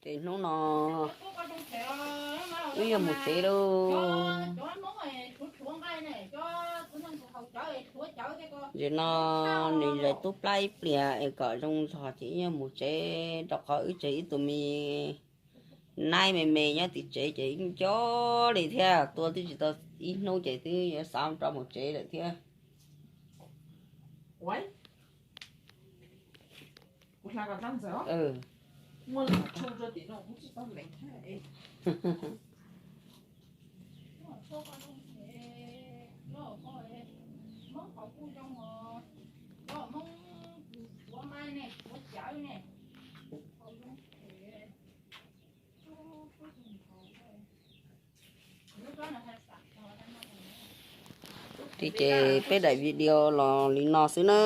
Ces hnub no wb yuav mus tsev lauj. Nim no nws zais tub plab ib pliag es kom zoo zog ces wb yuav mus tsev, rau qhov wb tseg ib tug me naib me me nyob tim tsev ces wb nco li thiab, tua twb tsis tau ib hnub ces twb yuav xav rov mus tsev lawm thiab. Ces peb daim video los li no xwb na.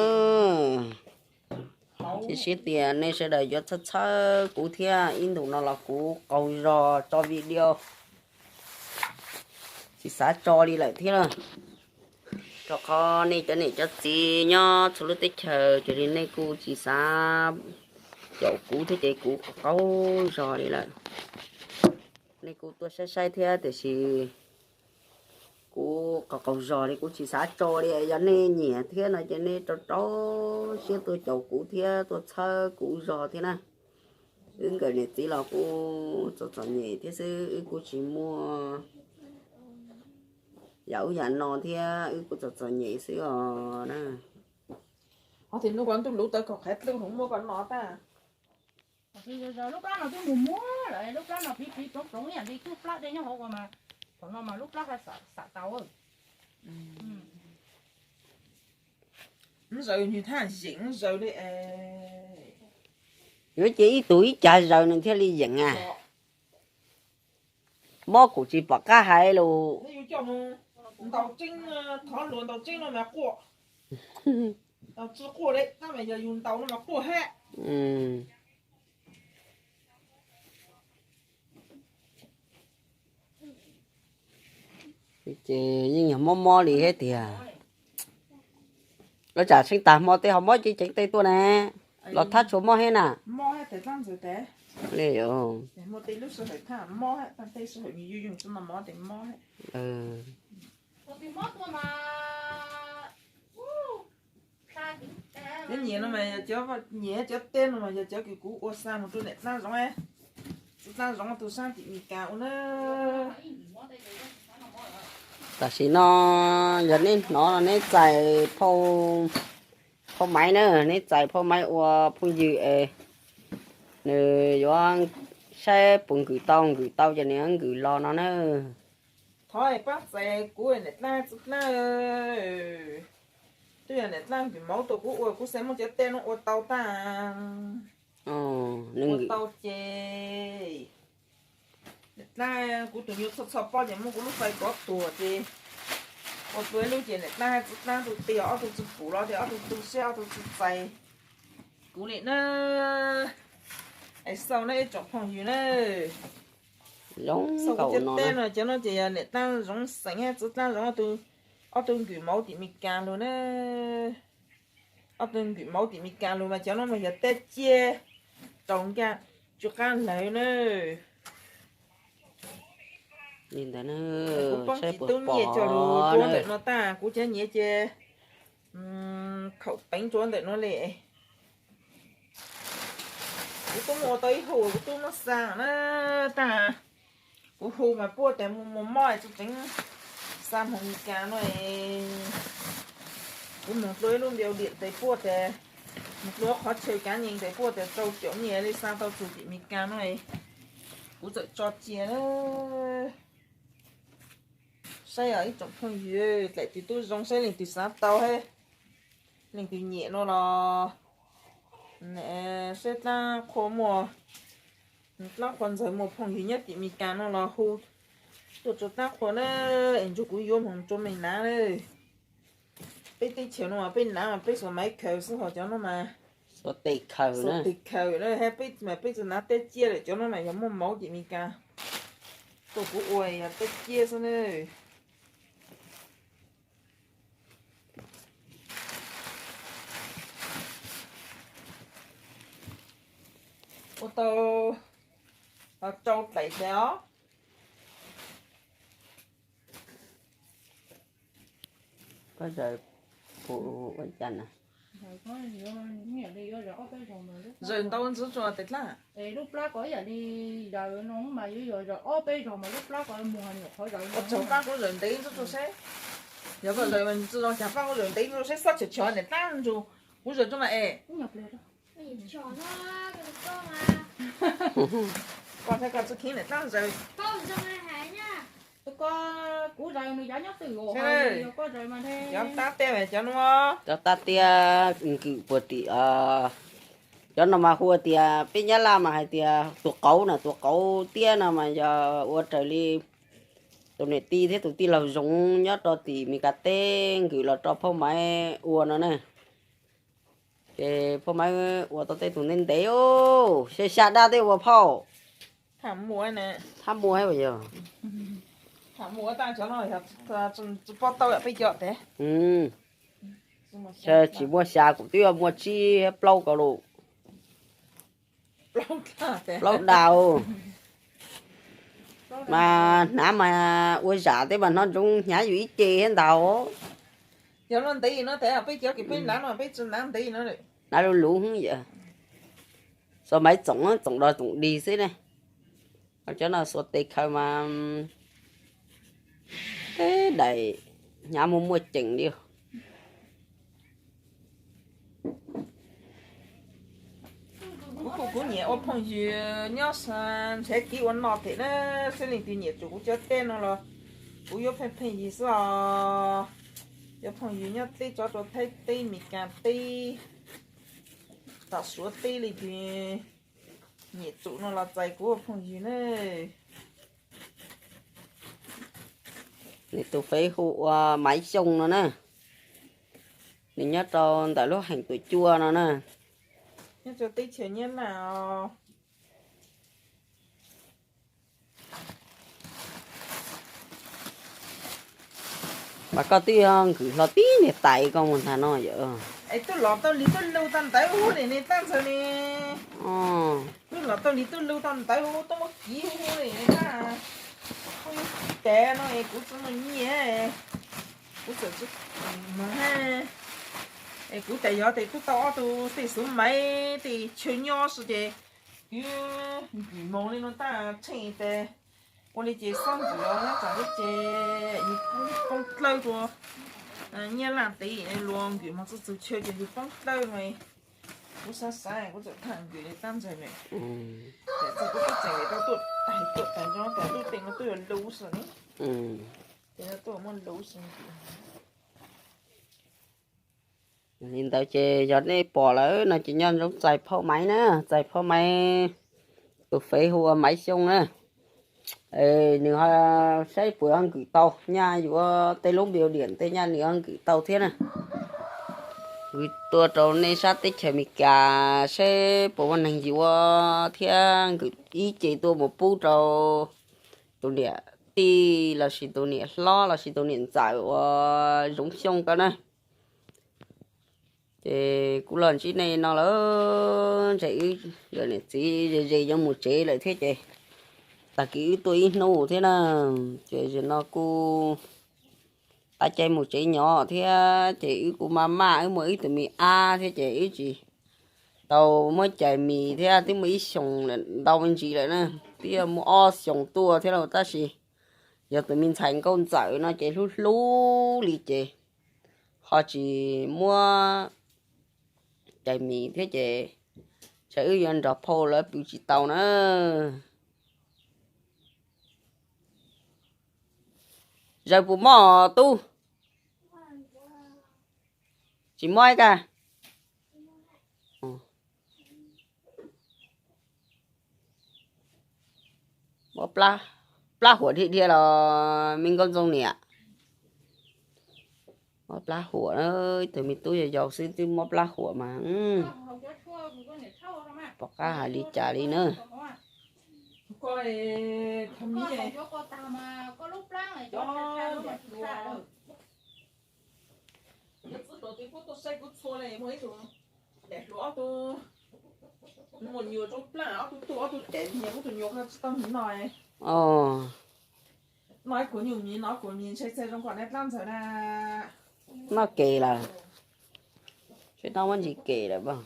Cia siab tias nej sawv daws yuav txhawb txhawb kuv thiab, ib ntus no los kuv qaug zog tso video tsis xav tso li lawm thiab na. Rau qhov nej cov niam cov txiv nyob txhua lub teb chaws ces li nej kuj tsis xav caum kuv thiab ces kuv qaug zog li lawm. Nej kuj tuaj saib saib thiab tiam sis kuv qaug qaug zog li kuv tsis xav tso li. Yog nej nyiam thiab no ces nej rau rau siab tuaj caum kuv thiab tuaj txhawb kuv zog thiab na. Wb nkawm niam txiv los kuj txom txom nyem thiab xwb, wb kuj tsis muaj yam ub yam no thiab, wb kuj txom txom nyem xwb os na. Ho tias nub ko ntuj luv tawv khaum qhaiv dlwb hov muab koj no tag. Lub plab no twb mus muab lawm, lub plab no phiv phiv ploov ploov ib yam li tub plab dej nyob hauv ua mas, thaum no mas lub plab xam tau. Zaws nws thaj yeem zaws li. Yuav cia ib tug ib cav zaws nws thiaj li yeem a. Mob kuv tsis pom qab hais lus. Ntaus tseeb, thov luag ntaus tseeb no mas quaj. Ntaus tsis quaj li, tab mas yog yus ntaus no mas quaj hab. Ces yeej yog mob mob li thiab tiag. Lawv tsam tseeb tag hmo tej ho mob ceev ceev tej tuaj na, los thab tsuas mob thiab na. Li Cov nyiam no mas yog cov nyiam cov tej no mas yog cov kws kuv ua xa mus rau niam dlaab zoov, txiv dlaab zoov tus sab tim Meskas ua na. Tam sim no yog neb hnov no neb txais phauj, phauj Maiv na, neb txais phauj Maiv ua phooj ywg es nws yuav saib puas nkws tau, nkws tau ces nws yuav nkws los no na. Thov pab txais kuv niam dlaab txiv dlaab, twb yog niam dlaab nkws mauv tau kuv ua, kuv xav muab cov tej no ua tau tag. Ua tau ces niam dlaab kuv tus nyuas txhoj txhoj pob ces muab kuv lub fais kov tuag ces ua tua ib lub ces niam dlaab txiv dlaab tus tiag ob tug tsi pum los ces ob tug tu siab ob tug tsi txais kuv li na. Es xaus na ib tsoom phooj ywg na. Xaus kuv cov tej no, cov no ces yog niam dlaab zoov xeem, txiv dlaab zoov, ob tug nkws mauv tim Meskas lug na. Ob tug nkws mauv tim Meskas lug mas cov no mas yog tej ciaj rau nkaj tsw qaab lawm na. Kuv poob tsis tub nyiaj coj lug rua ntawm no tag, kuv cov nyiav ces khaum peev rua ntawm no li. Kuv tub muab ua tau ib hu kuv tub muab xa na tag. Kuv hu mas puab tas mus mob es tseem xa moog Meskas no. Kuv moog dlua ib lub npiau diam tes puab tas, moog dlua qhov chaw kaav nyeeg tes puab tas rau caum nyiaj li xa tau txug tim Meskas no. Kuv txawm tso cia na. Saib os ib tsoom phooj ywg, dlaim twg tub zoo saib leej twg xav tau hab leej twg nyiam no los saib dlaab qhua muaj, dlaab qhua ntxawg muaj phooj ywg nyob tim Meskas no los hu tuaj rua dlaab qhua na, es nrug kuv yuav moog rua Meskas na. Peb teb chaws no mas peb nav mas peb xuas maiv khaws xwb ho cov no mas xuas tes khaws na, hab peb mas peb tsi nav tej ciaj lawm, cov no mas yog muaj mauv tim Meskas tuaj kuv ua yog tej ciaj xwb na. Ua tau Rau dlaim tias os. Koj zaws ua cas na? Zaws ntau ntxub tsuas tes dlab. Lub plab ko ib yam li zaws no mas yuav yog zaws ob peb zaug mas lub plab ko mus nyuam qhuav zaws. Ua tsaug pab kuv zaws ntev ntxub tsuas seb. Yog koj zaws ntxub tsuas cas pab kuv zaws ntev ntxub tsuas seb xob tshov tshov niam dlab ntsus. Kuv zaws tsuas mas es. Koj thiab koj txuj kheev niam dlab zaws. Kuv zaws nws yav nyob twm os, koj zaws mas cov tab tiaj cov no. Cov tab tiaj nkwm puag tim, cov no mas hu tias peb nyab laj mas hais tias tus qauv na, tus qauv tiab no mas yog ua raws li tus niam tij thiab tus tij laug zoov nyob rau tim Mes Kas teb nkwm los rau Phauj Maiv ua no na. Ces Phauj Maiv ua tau tej tus ntev ntev, xya xya dab tej ua phauj. Thab muaj yog. Tsis muaj xya kuv twb yuav muaj tsib plaub ko lus. Plaub daus. Mas hnav mas ua zam tej mas hnov ntsoov hnyav yus ib ce thiab ntag. Yog no ntev no tes peb cov kws peb hnav no peb tsis hnav ntev no. Hnav luv luv yam. Xua Maiv txoom txoom dog txoom dig xwb ne. Cov no xuas tes khaws mas tej daim hnyav muaj muaj ceem li. Kuv kuj kuv nyiam ua phooj ywg nyob ntshav kiv ua noj them na, seb leej twg nyiam tsum kuv cov teb no los kuv yuav pheej pheej yig xwb os. Cov phooj ywg nyob teb tso rau Thaib teb, Mes Kas teb, tom Suav teb leej twg nyiam tsum no los txais kuv ua phooj ywg na. Nws tus fev hu ua Maiv Xyooj no na. Nws nyob rau ntawm lub Heem Tuam Cua no na. Nyob rau teb chaws Nyab Laj os. Mas koj twb yog nkwm hlo tib niag tais koj mus ntag no yom. Es twb los tau li twb lug tau ntawv huv li ne Tab Ntxawg ne. Twb los tau li twb lug tau ntawv huv tuaj muab kiv huv li ne. Kuv yuav kiv tes no es kuv tsis muaj nyiaj, kuv txawm tsis, es kuv cas yog tes twb tau ob tug tej xuv maiv tej chaw nyob xwb ces kuv nkwm moog li no tab tsheej tes ua li ces xob nkwm os, nyob tsam li ces yus poob dlawb rua Nyab Laj tes luag nkwm moog txug txug chaw ces yus poob dlawb no. Kuv xav xav kuv txawm tham nkwm li Tab Ntxawg ne. Ces txog kuv tub tseem rau tuaj tais tuaj tais zoo tas lub teem no twb yuav luv xwb ne. Ces no tuaj muab luv xwb nkwm. Li ntawd ces yog nej pom lawm no ces nyob ntsoov txais phauj Maiv na, txais phauj Maiv, tus fev hu ua Maiv Xyooj na. Nws ho saib puas nkwm tau, nyaj yuav tej lub npiu diam tej nyaj nws ho nkwm tau thiab na. Nkwm tuaj rau nej sab teb chaws Amelikas saib puas muaj neeg yuav thiab nkwm ib ce tuaj mus pub rau tus niam tij lossis tus niam hlob lossis tus niam ntxawm uas Zoov Xyooj ko na. Ces kuv los ntsib nej no lawm, ntshe wb yog niam txiv ze ze yuav mus tsev lawm thiab ces tag kis wb tuaj ib hnub thiab na. Ces zaum no kuj qab caij mus tsev nyob thiab ces wb kuj maj maj, wb muaj ib tug me ab thiab ces wb tsis tau muab cais mis thiab, twb muaj ib xyoos ntau me ntsis lawm na, twb yog muaj ob xyoos tuaj thiab lauj, tab sis yog tus me ntxhais nkauj ntxawm no ces hlub hlub li ces ho tsis muab cais mis thiab ces ntshe wb yuav nrog phauj lawv pw tsis tau na. Zaws puas mob tub? Tsis mob ib ka. Mob plab huam dhia dhia los me nkauj ntxoog niam. Mob plab huam na, ib tug me tub yau yau xwb twb mob plab huam mas pom qab hais li cas li na. Daim hluas ob tug Mus nyuam rau plag ob tug tuaj ob tug cev nyias lub tus nyuam koj tsis tau hniv no. Noj kuv nyuam miv no kuv miv ntshe txhia zoo kom nej dlaab ntxawg na. Noj kev lawm. Tsis tau muab ntsis kev lawm.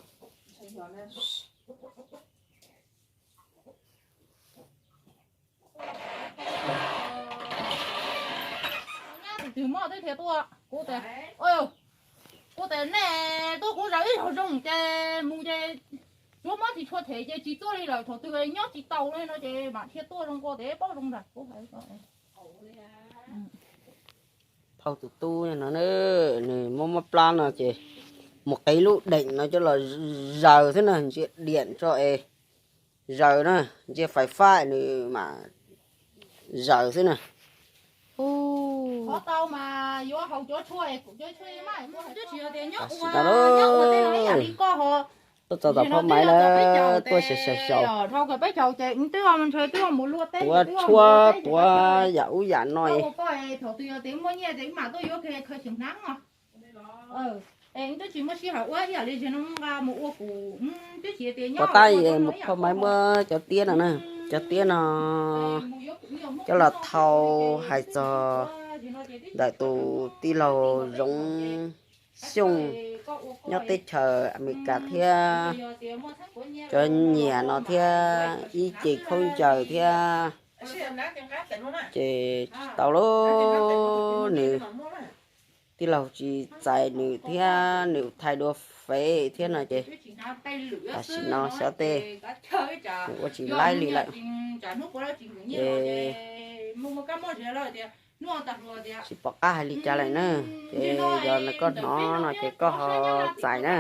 Tus twg muaj twb thiaj tuaj. Kuv tias, kuv tias nej tuaj kuv zaws ib zaug zoo ces mus ces tsuav mob tsis tshua them ces tsis tuaj li lawm, thaum twg nyob tsis tau li no ces mam thiaj tuaj zoo ko tias paub zoo ntag. Kuv hais Phauj tus tub no na, nws muab mob plab no ces mus qiv lub deem no coj los zaws xwb na, ntsia diam tso es zaws na, ntsia fais fab nws mam zaws xwb na. Tam sim no tuaj txog tom phab Maiv lawm, tuaj xyaum xyaum xyaum, tuav tshuab tuav yam ub yam no. Puas tab mus phab Maiv muab cov tiab no na, cov tiab no coj los thau hais txog ntawm tus tij laug Zoov Xyooj nyob teb chaws Amelikas thiab cov nyiam no thiab ib ce khaub ncaws thiab. Ces tsis tau lauj, nws tij laug tsis txais nws thiab nws thaij dua fev thiab no ces tam sim no xyov tej nws ua tsis laib li lawm. Ces tsis pom qab hais li cas lawm na, ces yog koj hnov no ces koj ho txais na,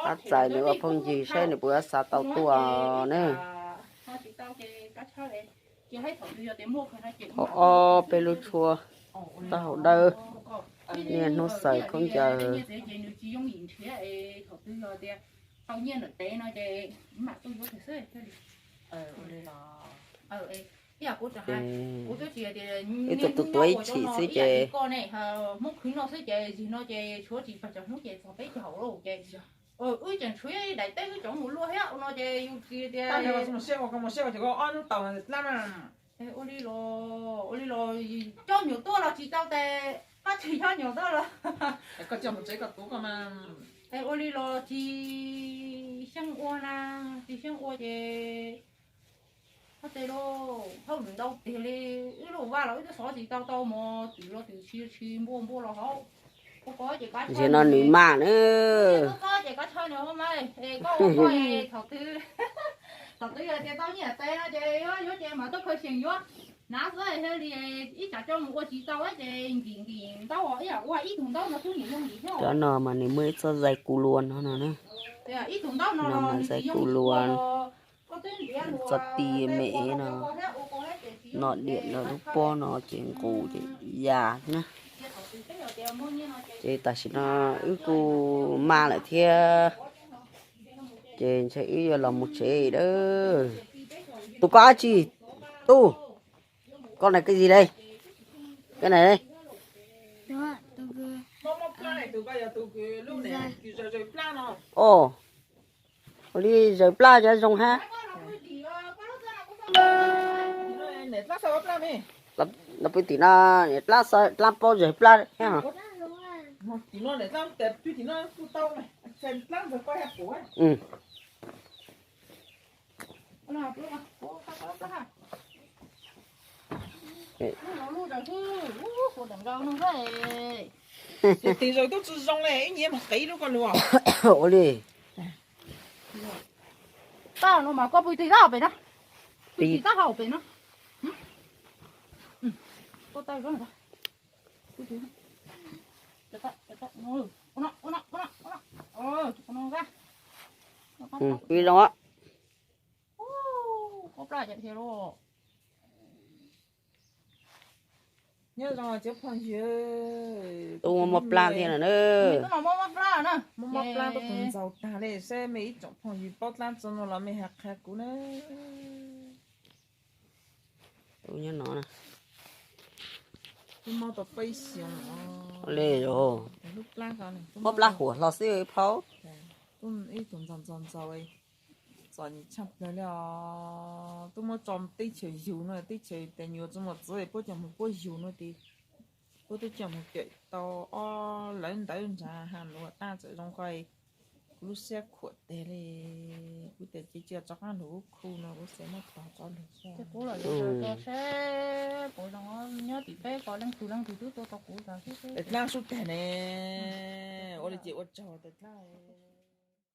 pab txais nws ua phooj ywg saib nws puas xav tau tuaj na. Ho ob peb lub tshuab, taub hau dawb, niaj hnub xaws khaub ncaws. Wb tuaj tuav ib chim xwb ces Ua li los coj nyuam tuaj los tsis tau tes koj tsis coj nyuam tuaj los. Ua li los tsis xyeej ua na, tsis xyeej ua ces hab tes lauj, hauj lwm ntau tiag li, wb lub vaj los wb twb xov tsis tau tau mos twm los twm tsis tsis npua npua los hauv. Ua ko ces koj, ntsia no nws maj na. Koj ces koj tshaj nws hauv mas, es koj ua ko es thaum twg, thaum twg yog tias tau nyiaj tes no ces yuav yuav ces mam tuaj khaws xyeem yuav. Hnav xwb thiaj li ib tsam coj mus ua tsis tau ces nkim nkim ntaub ib yam ua ib tug ntaub no xwb nws zoo nkim thiab. Cov no mas nws muaj ib txoj zais ku lua no no na. Ib tug ntaub no no mas nws zais tsis ku zoo lua. Txoj ti me no, no diam no lub pob no ces nqus ces ya na. Ces tam sim no wb kuj maj lawm thiab, ces ntshe wb yuav los mus tsev dawb. Tus koj dab tsi? Tub, koj na cái gì đây? Cái này đây. Oj, ua li zaws plab cov zoo hab. Los pw tim no, dlaab paub zaws plab thiab. Ua li. Tab no mas koj pw tim tab pem no. Pw tim tab hauv pem no. Koj tab zoo. Pw zoo. Nyob zoo cov phooj ywg. Tub muaj mob plab thiab na. Muaj mob plab tuaj tus ntxaus tag li, saib mej ib tsoom phooj ywg paub dlaab tsi no los mej hais qha kuv na. Tub nyob no na. Mob tau peb xyoos. Mob plab huam hlo xwb phauj. Ib tug ntxaus ntxaus ntxaus. Txom nyem tshaj plaws li os. Twb muab tso teb chaws yug no, teb chaws tias nyuam txoj mus txwv puab coj mus puab yug no ces puab twb coj mus kawm tau ob lawv ntawv nrad ha nuav tab txawm zoo kho. Kuv lub siab khuam teg li. Kuv tias ces cia rov qab lug ub khu no kuv xav muab tog tso lug xwb. Kuv los yog rau seb puas zoo nyob tim peb ko leej twg leej twg twb tua tau kuv tag xwb. Tais dlaab sub tag ne. Ua li ces ua tsaug tais dlaab.